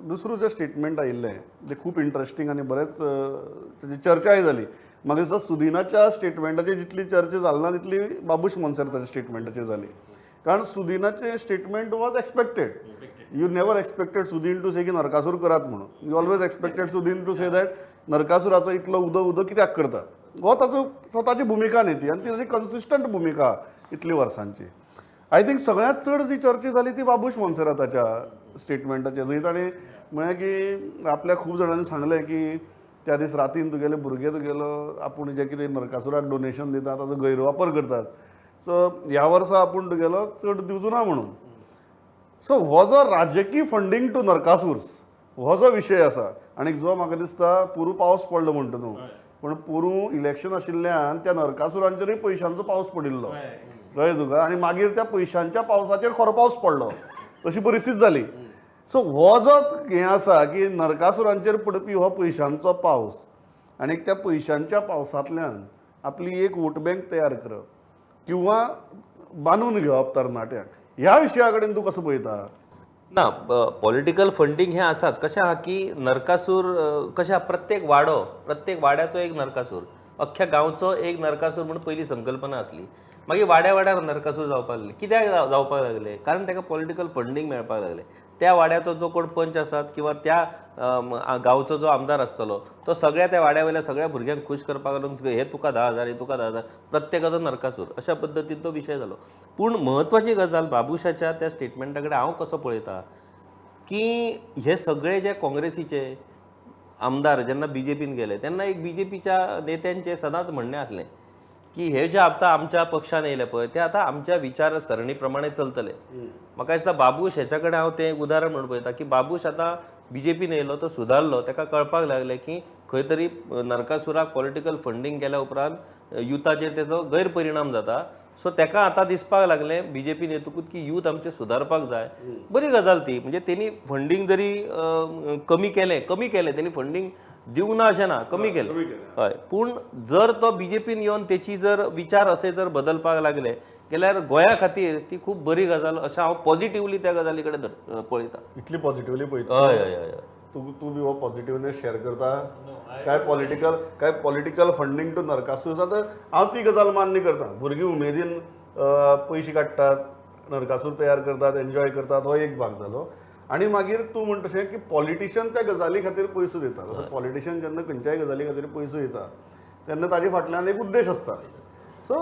दुसरो जें स्टेटमेंट आयिल्लें तें खूब इंट्रस्टींग आनी बरेंच ताची चर्चाय जाली. म्हाका दिसता सुदिनाच्या स्टेटमेंटाची जितली चर्चा जाली ना तितली बाबूश मोन्सेराताच्या स्टेटमेंटाचेर जाली, कारण सुदिनाचें statement was expected. You never expected Sudin to say की नरकासूर करात म्हणून. You always expected Sudin to say that नरकासुराचो इतलो उदो उदो कित्याक करतात. हो ताचो स्वताची भुमिका न्ही ती, आनी ती ताची कन्सिस्टंट भुमिका इतली वर्सांची. I think सगळ्यांत चड जी चर्चा जाली ती बाबूश मोन्सेराताच्या स्टेटमेंटाचेर, जंय ताणें म्हळें की आपल्या खूब जाणांनी सांगलें की त्या दीस रातीन तुगेले भुरगे तुगेलो आपूण जे कितें नरकासुराक डोनेशन दिता ताचो गैरवापर करतात, सो ह्या वर्सा आपूण तुगेलो चड दिवचो ना म्हणून. सो हो जो राजकीय फंडींग टू नरकासूर्स हो जो विशय आसा, आनी जो म्हाका दिसता पोरूं पावस पडलो म्हणटा तूं, पूण पोरूं इलेक्शन आशिल्ल्यान त्या नरकासुरांचेरूय पयशांचो पावस पडिल्लो, कळ्ळें तुका, आनी मागीर त्या पयशांच्या पावसाचेर खरो पावस पडलो, अशी परिस्थिती जाली. सो हो जो हें आसा की नरकासुरांचेर पडपी हो पयशांचो पावस आनी त्या पयशांच्या पावसांतल्यान आपली एक वोट बँक तयार करप किंवा बांदून घेवप तरणाट्यांक, ह्या विशया कडेन तूं कसो पळयता? ना, पॉलिटिकल फंडींग हें आसाच. कशें आहा की नरकासूर कशें आहा, प्रत्येक वाडो, प्रत्येक वाड्याचो एक नरकासूर, अख्ख्या गांवचो एक नरकासूर म्हूण पयली संकल्पना आसली. मागीर वाड्या वाड्यार नरकासूर जावपाक लागले. कित्याक जावपाक लागले? कारण ताका पॉलिटिकल फंडींग मेळपाक लागलें. त्या वाड्याचो जो कोण पंच आसात किंवा त्या गांवचो जो आमदार आसतलो तो सगळ्या त्या वाड्या वयल्या सगळ्या भुरग्यांक खूश करपाक लागून हे तुका 10,000, हे तुका 10,000, प्रत्येकाचो नरकासूर, अशा पद्दतीन तो विशय जालो. पूण म्हत्वाची गजाल बाबूशाच्या त्या स्टेटमेंटा कडेन हांव कसो पळयता की हे सगळे जे काँग्रेसीचे आमदार जेन्ना बीजेपीन गेले तेन्ना एक बीजेपीच्या नेत्यांचें सदांच म्हणणें आसलें की हे जे आतां आमच्या पक्षान येयले पळय ते आतां आमच्या विचारसरणी प्रमाणे चलतले. म्हाका दिसता बाबूश हेच्या कडेन हांव तें एक उदाहरण म्हणून पळयता की बाबूश आतां बीजेपीन येयलो तो सुदारलो, ताका कळपाक लागलें की खंय तरी नरकासुराक पॉलिटिकल फंडींग केल्या उपरांत युथाचेर तेजो गैरपरिणाम जाता. सो ताका आतां दिसपाक लागलें बीजेपीन येतकूच की यूथ आमचें सुदारपाक जाय. बरी गजाल ती, म्हणजे तेणी फंडींग जरी कमी केलें, कमी केलें तेणी फंडींग दिवंक ना अशें ना, कमी केलें, हय. पूण जर तो बीजेपीन येवन तेची जर विचार अशे जर बदलपाक लागले जाल्यार गोंया खातीर ती खूब बरी गजाल अशें हांव पॉझिटिवली त्या गजाली कडेन पळयता. इतली पॉझिटिवली पळयता? हय हय हय. तूं बी हो पॉझिटिवनेस शेअर करता? काय पॉलिटिकल, काय पॉलिटिकल फंडींग टू नरकासूर आसा तर हांव ती गजाल मान्य करता. भुरगीं उमेदीन पयशे काडटात, नरकासूर तयार करतात, एन्जॉय करतात, हो एक भाग जालो. आनी मागीर तूं म्हणटा तशें की पॉलिटिशियन त्या गजाली खातीर पयसो दितात. आतां पॉलिटिशियन जेन्ना खंयच्याय गजाली खातीर पयसो दिता तेन्ना ताजे फाटल्यान एक उद्देश आसता. सो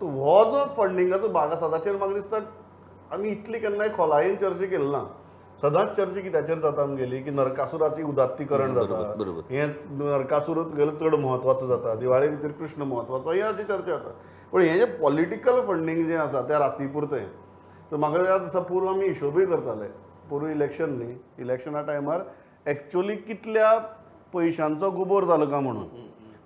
हो जो फंडिंगाचो भाग आसा ताचेर म्हाका दिसता आमी इतली केन्नाय खोलायेन चर्चा केली ना. सदांच चर्चा कित्याचेर जाता आमगेली की नरकासुराची उदात्तीकरण जाता, हें नरकासूर तुगेलो चड म्हत्वाचो जाता, दिवाळे भितर कृष्ण म्हत्वाचो, हे हाची चर्चा जाता. पूण हें जें पॉलिटिकल फंडींग जें आसा त्या राती पुरतें, सो म्हाका याद आसा पूर्व आमी हिशोबूय करताले. पोरूं इलेक्शन न्ही, इलेक्शना टायमार एक्चुअली कितल्या पयशांचो गोबोर जालो काय म्हणून,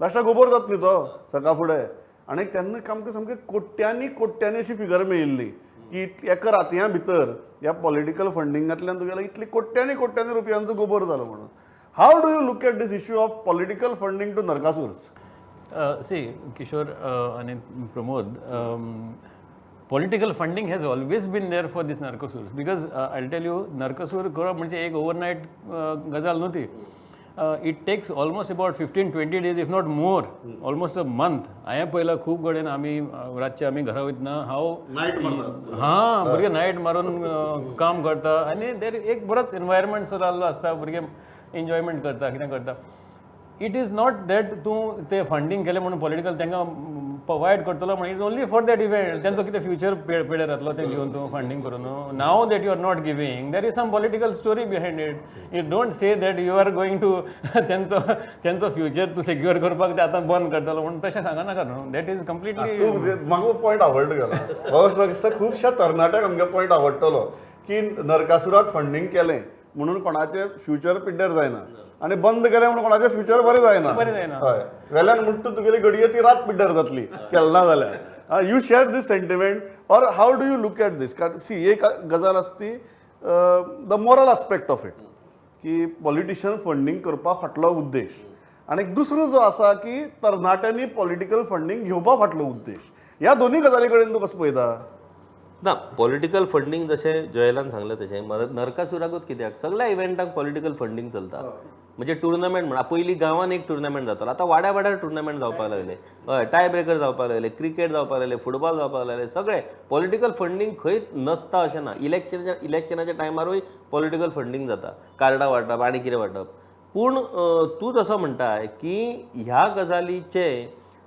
लास्टाक गोबोर जाता न्ही तो सकाळ फुडें. आनी तेन्ना सामकें सामकें कोट्यांनी कोट्यांनी अशी फिगर मेळिल्ली की एका रातयां भितर ह्या पॉलिटिकल फंडिंगांतल्यान तुगेलो इतली कोट्यांनी कोट्यांनी रुपयांचो गोबोर जालो म्हणून. How do you look at this issue of political funding to Narakasurs? See Kishore आनी Pramod, political funding has always been there for this Narkasurs, because I'll tell you, Narkasur करप म्हणजे एक ओवरनायट गजाल न्हू ती. It takes almost about 15-20 days, if not more, almost a month. हांवें पळयलां खूब कडेन आमी रातचे आमी घरा वयतना हांव हां भुरगे नायट मारून काम करता आनी देर एक बरोच एनवायरमेंट सो जाल्लो आसता, भुरगे एन्जॉयमेंट करता, कितें करता. It is not that तूं ते फंडींग केलें म्हणून पॉलिटिकल तांकां प्रोवायड करतलो म्हणून, it's only for that event. तेंचो कितें फ्युचर पेडेर जातलो तें घेवन तूं फंडींग करून. Now that you are not giving, there is some political story behind it. You don't say that you are going to तेंचो तेंचो फ्युचर तूं सेक्युअर करपाक ते आतां बंद करतलो म्हणून तशें सांगनाका न्हू. That is completely. म्हाका पॉयंट आवडलो गेला हो, खुबश्या तरणाट्यांक आमगे पॉयंट आवडटलो की नरकासुराक फंडींग केलें म्हणून कोणाचें फ्युचर पिड्ड्यार जायना आनी बंद केलें म्हणून कोणाचें फ्युचर बरें जायना. बरें जायना. हय, वेल्यान म्हणटा तुगेली घडये ती रात पिड्ड्यार जातली केलें ना जाल्यार. You share this sentiment or how do you look at this? कारण सी एक गजाल आसा ती the moral aspect of it की पॉलिटिशियन फंडींग करपा फाटलो उद्देश, आनी दुसरो जो आसा की तरणाट्यांनी पॉलिटिकल फंडींग घेवपा फाटलो उद्देश. ह्या दोनूय गजाली कडेन तूं कसो पळयता? ना, पॉलिटिकल फंडींग जशें जोएलान सांगलें तशें नरकासुराकूच कित्याक सगळ्या इव्हेंटांक पॉलिटिकल फंडींग चलता. म्हणजे टुर्नामेंट म्हणा, पयलीं गांवान एक टुर्नामेंट जातालो, आतां वाड्या वाड्यार टुर्नामेंट जावपाक लागले. हय, टाय ब्रेकर जावपाक लागले, क्रिकेट जावपाक लागले, फुटबॉल जावपाक लागले, सगळे पॉलिटिकल फंडींग खंय नसता अशें ना. इलेक्शनाच्या टायमारूय पॉलिटिकल फंडींग जाता, कार्डां वांटप आनी कितें वांटप. पूण तूं जसो म्हणटाय की ह्या गजालीचे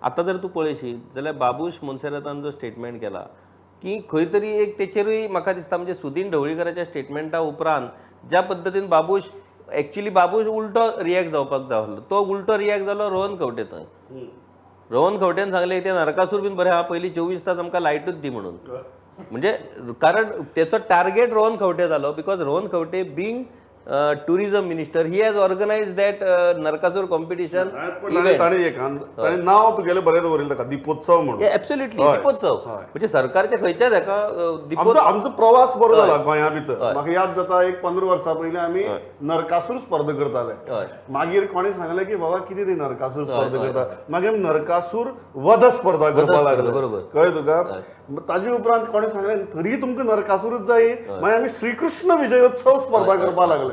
आतां जर तूं पळयशी जाल्यार बाबूश मोन्सेरातान जो स्टेटमेंट केला की खंय तरी एक तेचेरूय म्हाका दिसता म्हणजे सुदीन ढवळीकराच्या स्टेटमेंटा उपरांत ज्या पद्दतीन बाबूश एक्चुअली बाबूश उल्टो रिएक्ट जावपाक जाय, तो उल्टो रिएक्ट जालो रोहन खंवटे थंय. रोहन खंवटेन सांगलें ते नरकासूर बीन बरें आहा, पयलीं 24 तास आमकां लायटूच दी म्हणून. म्हणजे कारण तेचो टार्गेट रोहन खंवटे जालो, because Rohan Khaunte being tourism minister he has organise that Narakasura competition. ताणें नांव तुगेलें बरें दवरिल्लें ताका, दीपोत्सव म्हणून. एब्सोल्युटली, दीपोत्सव म्हणजे सरकारच्या खंयच्याच हेका दीपोत्सव. आमचो प्रवास बरो जाला गोंया भितर. म्हाका याद जाता एक 15 वर्सां पयलीं आमी नरकासूर स्पर्धा करताले. मागीर कोणें सांगलें की बाबा कितें ती नरकासूर स्पर्धा करता, मागीर नरकासूर वध स्पर्धा करपाक लागले. बरोबर, कळ्ळें तुका. ताजे उपरांत कोणें सांगलें तरी तुमकां नरकासूरच जाय, मागीर आमी श्रीकृष्ण विजयोत्सव स्पर्धा करपाक लागले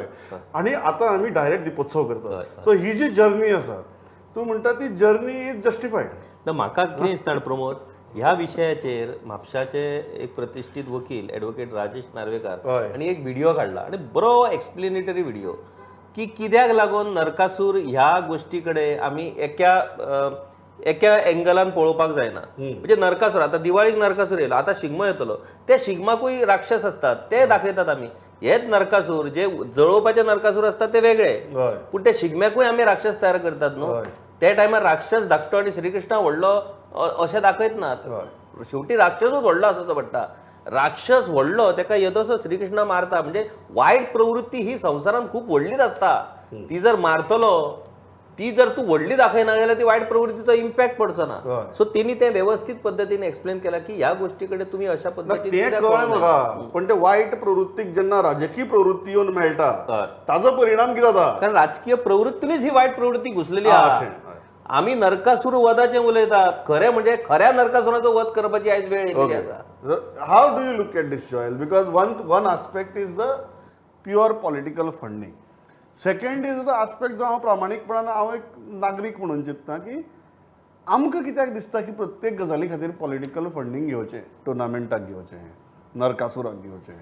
आणि आता आमी डायरेक्ट दीपोत्सव करतात. सो ही जी जर्नी आसा तूं म्हणटा ती जर्नी is justified. तर म्हाका कितें दिसता प्रमोद, ह्या विशयाचेर म्हापशाचे एक प्रतिश्ठीत वकील एडवोकेट राजेश नार्वेकार आनी एक व्हिडिओ काडला आनी बरो एक्सप्लेनेटरी व्हिडिओ की कित्याक लागून नरकासूर ह्या गोश्टी कडेन आमी एका एका एंगलान पळोवपाक जायना. म्हणजे नरकासूर आतां दिवाळीक नरकासूर येयलो, आतां शिगमो येतलो, त्या शिगमाकूय राक्षस आसतात ते दाखयतात आमी. हेच नरकासूर जे जळोवपाचे नरकासूर आसतात ते वेगळे, पूण ते शिगम्याकूय आमी राक्षस तयार करतात न्हू. त्या टायमार राक्षस धाकटो आनी श्रीकृष्णा व्हडलो अशें दाखयत नात. शेवटी राक्षसूच व्हडलो आसचो पडटा. राक्षस व्हडलो तेका येदोसो श्रीकृष्णा मारता. म्हणजे वायट प्रवृत्ती ही संवसारांत खूब व्हडलीच आसता, ती जर मारतलो, ती जर तूं व्हडली दाखयना जाल्यार ती वायट प्रवृत्तीचो इम्पॅक्ट पडचो ना. सो तेणी तें वेवस्थीत पद्दतीन एक्सप्लेन केलां की ह्या गोश्टी कडेन तुमी अशा पद्दतीन तें कळ्ळें म्हाका. पण ते वायट प्रवृत्तीक जेन्ना राजकीय प्रवृत्ती येवन मेळटा ताजो परिणाम कितें जाता, कारण राजकीय प्रवृत्तीनूच ही वायट प्रवृत्ती घुसलेली आसा. आमी नरकासूर वधाचें उलयतात, खरें म्हणजे खऱ्या नरकासुराचो वध करपाची आयज वेळ येयल्ली आसा. How do you look at this Joel? Because one aspect is the pure political funding, second is the aspect जो हांव प्रामाणीकपणान हांव एक नागरीक म्हणून चिंतता की आमकां कित्याक दिसता की प्रत्येक गजाली खातीर पॉलिटिकल फंडींग घेवचें, टुर्नामेंटाक घेवचें, नरकासुराक घेवचें,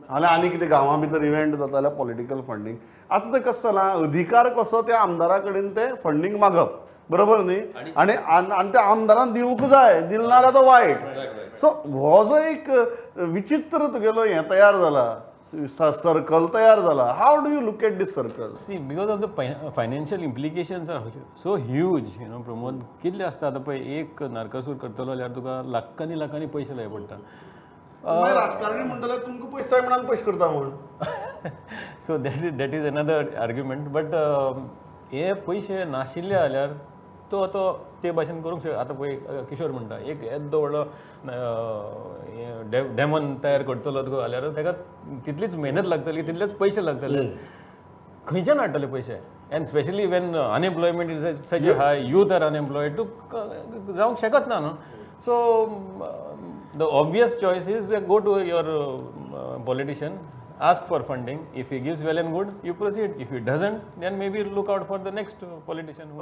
आनी आनी कितें गांवां भितर इव्हेंट जाता जाल्यार पॉलिटिकल फंडींग. आतां तें कशें जालां, अधिकार कसो त्या आमदारा कडेन तें फंडींग मागप, बरोबर न्ही, आनी आनी त्या आमदारान दिवंक जाय, दिलें ना जाल्यार तो वायट. सो हो जो एक विचित्र तुगेलो हें तयार जाला, सर्कल तयार जाला, how do you look at this circle? See, because of the financial implications are so huge, you know Pramod, कितले आसता आतां पळय एक नरकासूर करतलो जाल्यार तुका लाखांनी लाखांनी पयशे जाय पडटा. राजकारणी म्हणटले तुमकां पयशे जाय म्हणून पयशे करता म्हूण. So that is another argument. But हे पयशे नाशिल्ले जाल्यार तो आतां ते भाशेन करूंक शकता. आतां पळय किशोर म्हणटा एक येदो व्हडलो डेमन तयार करतलो तुका जाल्यार ताका तितलीच मेहनत लागतली, तितलेच पयशे लागतले, खंयच्यान हाडटले पयशे? And specially when unemployment is such a high, youth are unemployed, तूं जावंक शकत ना न्हू. So the obvious choice is go to your politician, ask for funding. If he gives, well and good, you proceed. If he doesn't, then maybe look out for the next politician.